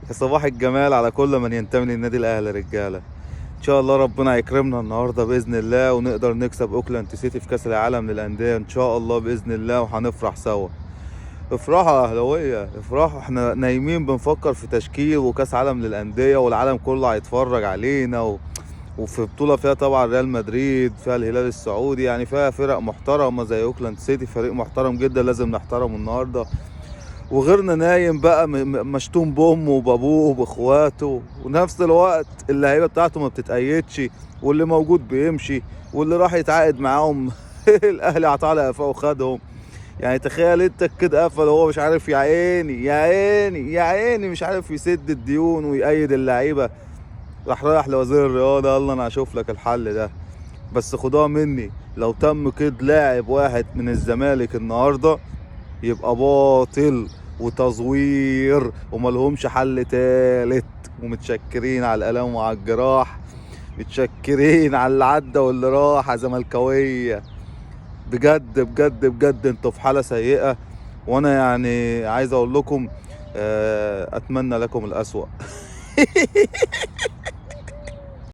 يا صباح الجمال على كل من ينتمي للنادي الاهلي. رجاله ان شاء الله ربنا يكرمنا النهارده باذن الله ونقدر نكسب اوكلاند سيتي في كاس العالم للاندية ان شاء الله باذن الله، وهنفرح سوا. افرحوا يا اهلاويه افرحوا، احنا نايمين بنفكر في تشكيل وكاس عالم للاندية والعالم كله هيتفرج علينا وفي بطوله فيها طبعا ريال مدريد، فيها الهلال السعودي، يعني فيها فرق محترمه زي اوكلاند سيتي، فريق محترم جدا لازم نحترمه النهارده. وغيرنا نايم بقى مشتوم بامه وبابوه وباخواته، ونفس الوقت اللعيبة بتاعته ما بتتأيدش، واللي موجود بيمشي، واللي راح يتعاقد معاهم الاهلي عطاه على قفاه وخدهم. يعني تخيل انت كده قفل وهو مش عارف، يا عيني يا عيني يا عيني، مش عارف يسد الديون ويأيد اللعيبة، راح رايح لوزير الرياضة يلا انا هشوف لك الحل ده. بس خدوها مني، لو تم قيد لاعب واحد من الزمالك النهارده يبقى باطل وتزوير وملهمش حل تالت. ومتشكرين على الالام وعلى الجراح، متشكرين على اللي عدى واللي راح يا زملكاويه. بجد بجد بجد انتوا في حاله سيئه، وانا يعني عايز اقول لكم اتمنى لكم الاسوأ.